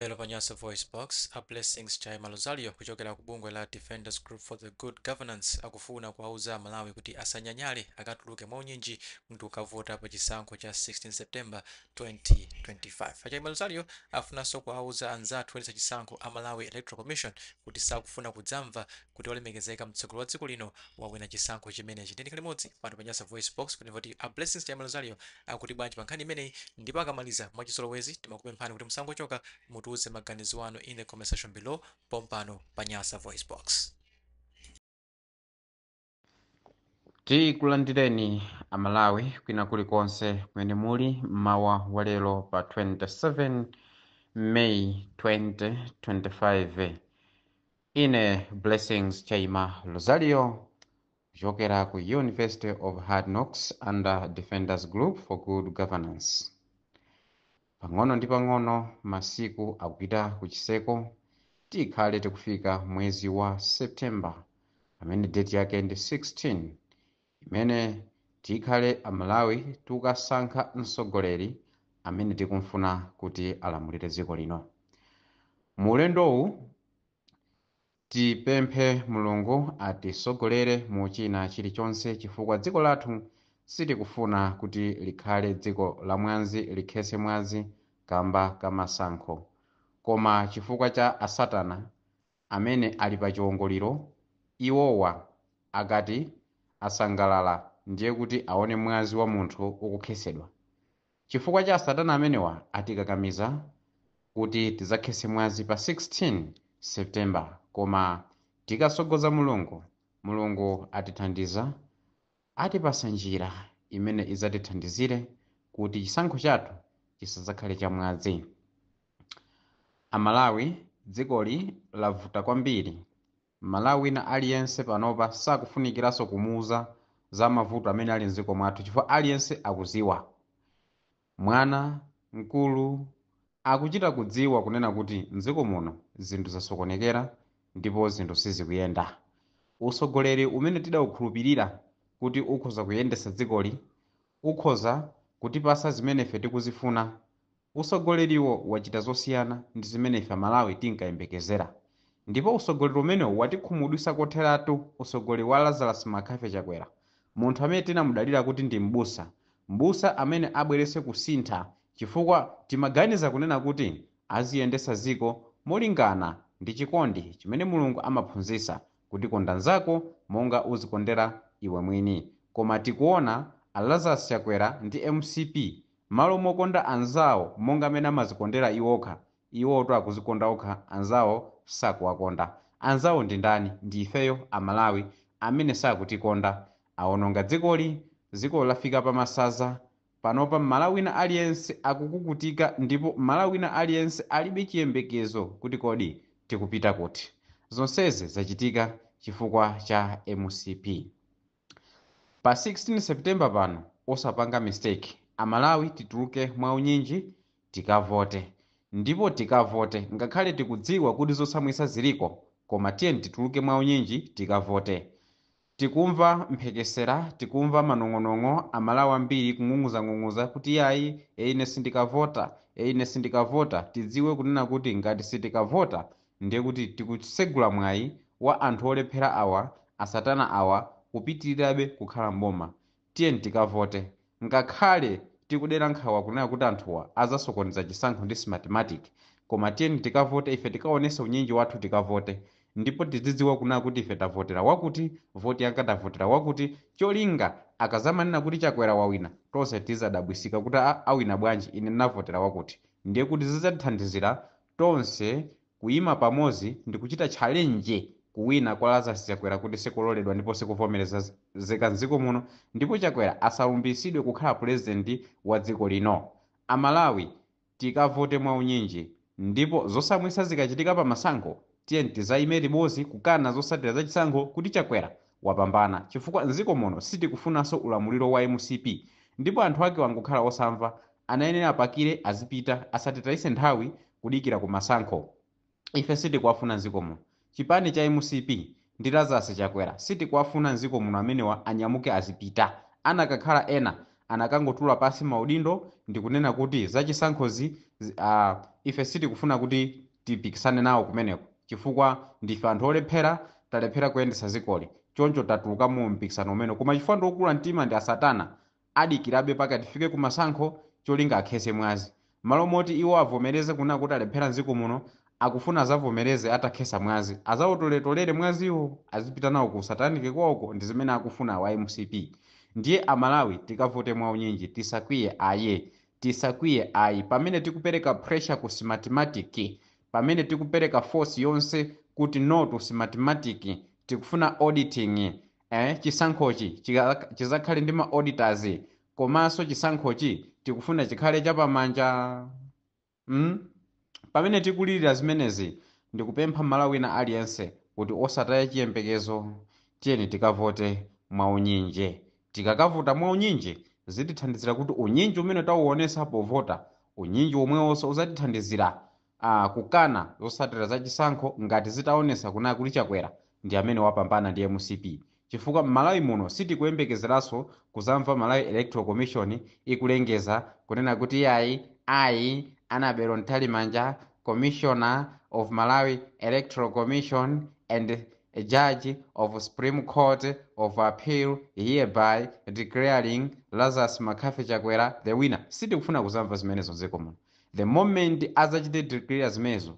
Lero pa Nyasa VoiceBox, a Blessings Chaima Rozario kuchokera ku bungwe la Defenders Group for the Good Governance akufuna kuwauza Amalawi kuti asanyanyale, akatuluke mwaunyinji ndikukavota pa chisankho cha 16 September 2025. A Chaima Rozario afunanso kuwauza anzathu oyendetsa chisankho a Malawi Electoral Commission kuti sakufuna kudzamva kuti olemekezeka mtsogoleri wa dziko lino wawina chisankho chimenechi. Tiyeni tikhale limodzi pano pa Nyasa VoiceBox kuti timve kuti a Blessings Chaima Rozario akuti bwanji pa nkhani imeneyi, ndipo akamaliza, mwachizolowezi timakupemphani kuti musangochoka, mutiuze maganizo anu in the comment section below pompano pa Nyasa VoiceBox. Tikulandireni Amalawi kwina kulikonse kumene muli mmawa wa lero pa 27 May 2025. Ine Blessings Chaima Rozario kuchokera ku University of Hard Knocks under Defenders Group for Good Governance. Pang'ono ndi pang'ono masiku akupita kuchiseko, tikhale tikufika mwezi wa September pamene date yake ndi 16, imene tikhale Amalawi tikukasankha mtsogoleri amene tikumfuna kuti alamulire dziko lino. Mu ulendowu tipemphe Mulungu atisogolere mu china chilichonse, chifukwa dziko lathu sitikufuna kuti likhale dziko la mwazi, likhetse mwazi kamba kamasankho, koma chifukwa cha asatana amene ali pa chiwongoliro. Iwowa akati asangalala ndiye kuti aone mwazi wa munthu ukukhetsedwa. Chifukwa cha asatana amenewa atikakamiza kuti tidzakhetse mwazi pa 16 September, koma tikasogoza Mulungu, Mulungu atithandiza, atipasa njira imene idzatithandizire kuti chisankho chathu chisadzakhale cha mwazi. Amalawi, dzikoli lavuta kwambiri. Malawi wina aliyense panopa sakufunikiranso kumuuza za mavuto amene ali mdziko mwathu, chifukwa aliyense akuziwa. Mwana, mkulu, akuchita kudziwa kunena kuti mdziko muno zinthu zasokonekera ndipo zinthu sizikuyenda. Usogoleri umene tidawukhulupirira kuti ukhoza kuyendetsa dzikoli, ukhoza kutipasa zimene ife tikuzifuna, usogoleriwo wachita zosiyana ndi zimene ife Amalawi tinkayembekezera, ndipo usogoleri umenewu watikhumudwitsa kotheratu. Usogoleri wa Lazarus McCarthy Chakwera, munthu amene tinamudalira kuti ndi mbusa, mbusa amene abweretse kusintha, chifukwa timaganiza kunena kuti aziyendetsa dziko molingana ndi chikondi chimene Mulungu amaphunzitsa kuti konda nzako monga uzikondera iwe mwini. Koma tikuona a Lazarus Chakwera ndi MCP, malo mokonda anzawo monga amene amazikondera iwokha, iwoto akuzikonda okha, anzawo sakuwakonda. Anzawo ndi ndani? Ndi ifeyo Amalawi amene sakutikonda. Awononga dzikoli, dziko lafika pamasaza. Panopa Mmalawi wina aliyense akukukutika ndipo Mmalawi wina aliyense alibe chiyembekezo kuti kodi tikupita kuti. Zonsezi zachitika chifukwa cha MCP. Pa 16 September pano osapanga mistake, Amalawi, tituluke mwaunyinji tikavote, ndipo tikavote ngakhale tikudziwa kuti zotsamwitsa ziliko, koma tiyeni tituluke mwaunyinji tikavote. Tikumva mphekesera, tikumva manong'onong'o, Amalawi ambiri kung'ung'uzang'ung'uza kuti yayi, ine sindikavota, ine sindikavota. Tidziwe kunena kuti ngati sitikavota, ndiye kuti tikusegula mwayi wa anthu olephera awa, asatana awa, kupitirirabe kukhala mboma. Tiyeni tikavote ngakhale tikudera nkhawa kunena kuti anthuwa azasokoneza chisankho ndi Smartmatic, koma tiyeni tikavote. Ife tikaonese unyinji wathu, tikavote, ndipo tizidziwa kunena kuti ife tavotera wakuti, voti yanga tavotera wakuti, cholinga akazamanena kuti Chakwera wawina, tonse tizadabwisika kuti awina bwanji, ine ndinavotera wakuti. Ndiye kuti zidzatithandizira tonse kuyima pamodzi ndi kuchita challenge kuwina kwa Lazarus Chakwera kuti sikololedwa ndipo sikuvomerezeka mdziko muno, ndipo Chakwera asalumbiritsidwe kukhala purezidenti wa dziko lino. Amalawi, tikavote mwaunyinji, ndipo zosamwitsa zikachitika pa masankho, tiye tizayime limodzi kukana zotsatira za chisankho kuti Chakwera wapambana, chifukwa mdziko muno sitikufunanso ulamuliro wa MCP, ndipo anthu ake wangokhala osamva, anayenera apakire azipita, asatitayise nthawi kudikira ku masankho. Ife sitikuwafuna mdziko muno. Chipani cha MCP ndi Lazarus Chakwera sitikuwafuna mdziko muno. Amenewa anyamuke azipita. Anakakhala ena Anakangotula pasi maudindo ndikunena kuti zachisankhozi ife sitikufuna kuti tipikisane nawo kumeneko, chifukwa ndife anthu olephera, talephera kuyendetsa zikoli, choncho tatuluka mu mpikisano umene. Koma chifukwa ndiokula mtima ndi asatana, adikirabe paka tifike kumasankho cholinga akhese mwazi. Malo moti iwo avomereze kuna kuti alephera mdziko muno, akufuna azavomereze atakhesa mwazi, azautoletolere mwaziwo, azipita nawo ku satanike kwawoko. Ndi zimene akufuna awa MCP. Ndiye Amalawi, tikavote mwaunyinji, tisakwiye aye, tisakwiye ayi. Pamene tikupereka pressure ku Smartmatic, pamene tikupereka force yonse kuti no to Smartmatic, tikufuna auditing, chisankhochi chizakhale ndi ma auditors, komanso chisankhochi tikufuna chikhale chapamanja. Pamene tikulirira zimenezi, ndikupempha Malawi wina aliyense kuti osataya chiyembekezo. Tiyeni tikavote mwaunyinji. Tikakavota mwaunyinji, zitithandizira kuti unyinji umene tauonesa povota, unyinji omwewonso uzatithandizira kukana zotsatira za chisankho ngati zitaonesa kunaya kuti Chakwera ndi amene wapambana ndi MCP, chifukwa m'Malawi muno sitikuyembekezeranso kuzamva Malawi Electoral Commission ikulengeza kunena kuti yayi ayi, Annabel Mtalimanja, Commissioner of Malawi Electoral Commission and a judge of Supreme Court of Appeal, hereby declaring Lazarus McCarthy Chakwera the winner. Sitikufuna kuzamva zimenezo mdziko muno. The moment azachite declare zimenezo,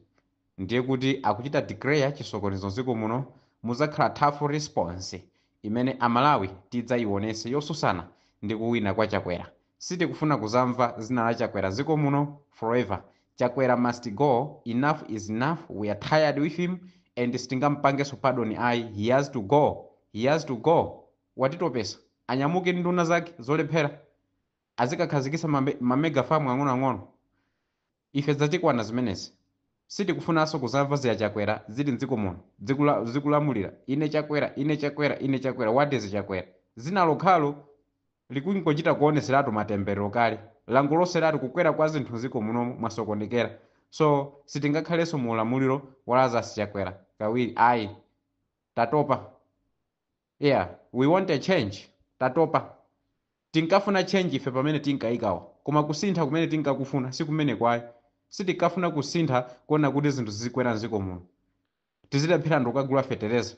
ndiye kuti akuchita declare chisokonezo mdziko muno. Muzakhala tough response imene Amalawi tidzayionese yosusana ndi kuwina kwa Chakwera. Sitikufuna kuzamva zina la Chakwera dziko muno forever. Chakwera must go. Enough is enough. We are tired with him and sitingampangenso pardon ayi. He has to go, he has to go. Watitopesa. Anyamuke ndi nduna zake zolephera, azikakhazikitsa ma mega farm ang'onoang'ono. Ife zatikwana zimenezi. Sitikufunanso kuzamva ziya Chakwera zili mdziko muno zikulamulira ine Chakwera, ine Chakwera, ine Chakwera. What is Chakwera? Zina lokhalo likungochita kuoneseratu matemberero kale, languloseratu kukwera kwa zinthu mdziko munomu mwasokonekera. So sitingakhalenso mu ulamuliro wa Lazarus Chakwera kawiri ayi. Tatopa. Yeah, we want a change. Tatopa. Tinkafuna change ife pamene tinkayikawa, koma kusintha kumene tinkakufuna si kumene kwayi. Sitinkafuna kusintha kuona kuti zinthu zizikwera mdziko muno, tizilephera anthu kukagula fetereza,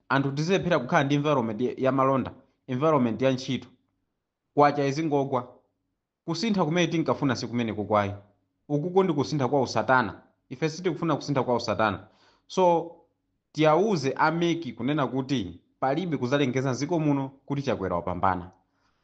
anthu tizilephera kukhala ndi environment ya malonda, environment ya ntchito, kwacha izingogwa. Kusintha kumene tinkafuna si kumene kukwayi. Ukuko ndi kusintha kwa usatana. Ife sitikufuna kusintha kwa usatana. So tiyawuze a MEC kunena kuti palibe kuzalengeza mdziko muno kuti Chakwera wapambana,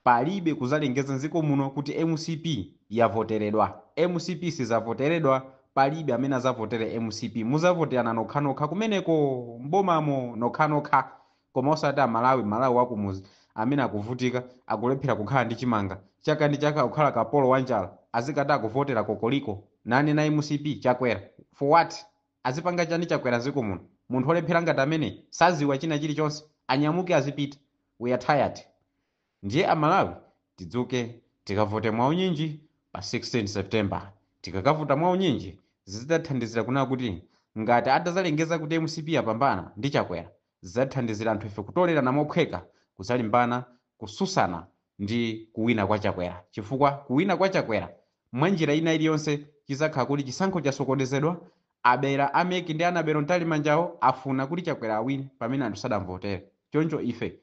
palibe kuzalengeza mdziko muno kuti MCP yavoteredwa. MCP sizavoteredwa. Palibe amene azavotere MCP. Muzavoterana nokhanokha kumeneko mbomamo, nokhanokha, koma osati Amalawi. Malawi wakumuzi amene akuvutika, akulephera kukhala ndi chimanga chaka ndi chaka, kukhala kapolo wa njala, azikati akuvotera kokoliko nane na MCP? Chakwera for what? Azipanga chani Chakwera ziko muno? Munthu olephera ngati amene saziwa china chilichonse, anyamuke azipita. We are tired. Ndiye Amalawi, tidzuke tikavote mwaunyinji pa 16 September. Tikakavota mwaunyinji, zidzathandizira kunena kuti ngati atazalengeza kuti MCP yapambana ndi Chakwera, zidzathandizira anthu ife kutolerana mophweka, kuzalimbana kususana ndi kuwina kwa Chakwera, chifukwa kuwina kwa Chakwera mwanjira ina iliyonse chizakhala kuti chisankho chasokonezedwa. Abera a MEC ndi Annabel Mtalimanjawo afuna kuti Chakwera awine pamene anthu sadamvotere. Choncho ife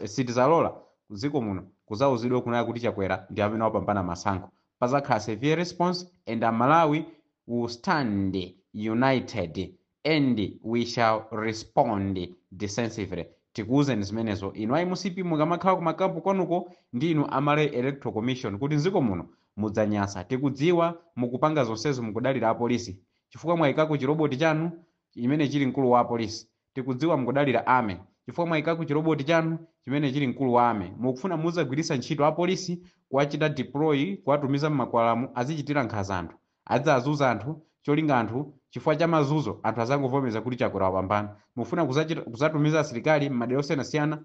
sitizalola dziko muno kuzauzidwa kunena kuti Chakwera ndi amene wapambana masankho. Pazakhala severe response and Amalawi will stand united and we shall respond decisively. Tikuwuzeni zimenezo inu a MCP mukamakhala kumakampu kwanuko, ndi inu a Malawi Electoral Commission, kuti mdziko muno mudzanyasa. Tikudziwa mukupanga zonsezo mukudalira apolisi, chifukwa mwayikako chiroboti chanu chimene chili mkulu wa apolisi. Tikudziwa mukudalira army, chifukwa mwayikako chiroboti chanu chimene chili mkulu wa army. Mukufuna muzagwiritsa ntchito apolisi kuwachita deploy, kuwatumiza mmakwalamu, azichitira nkhanza anthu, adzazuza anthu, cholinga anthu chifukwa cha mazuzo anthu azangovomeza kuti Chakwera wapambana. Mufuna kuzatumiza asilikali m'madera osiyanasiyana,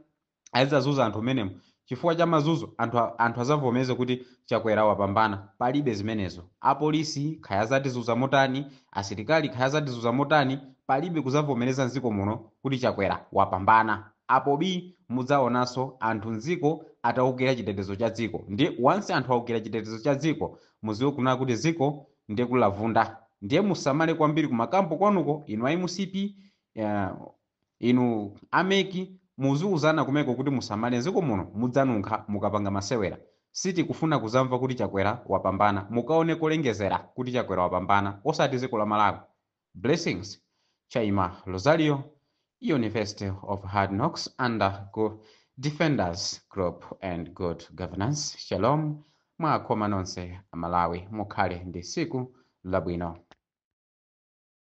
azidzazuza anthu menemo, chifukwa cha mazuzo anthu azavomeze kuti Chakwera wapambana. Palibe zimenezo. Apolisi khaya azatizuza motani, asilikali khaya azatizuza motani, palibe kuzavomereza mdziko muno kuti Chakwera wapambana. Apo bii, mudzaonanso anthu mdziko atawukira chitetezo cha dziko. Ndiye once anthu awukira chitetezo cha dziko, muziwe kunena kuti dziko ndiye kulavunda. Ndiye musamale kwambiri kumakampu kwanuko, inu a MCP, inu a MEC, muziuzana kumeko kuti musamale, mdziko muno mudzanunkha mukapanga masewera. Sitikufuna kuzamva kuti Chakwera wapambana. Mukaone kolengezera kuti Chakwera wapambana, osati dziko la Malawi. Blessings Chaima Rosario, University of Hard Knocks under Good Defenders Group and Good Governance. Shalom. Mwakoma nonse Amalawi, mukhale ndi siku labwino.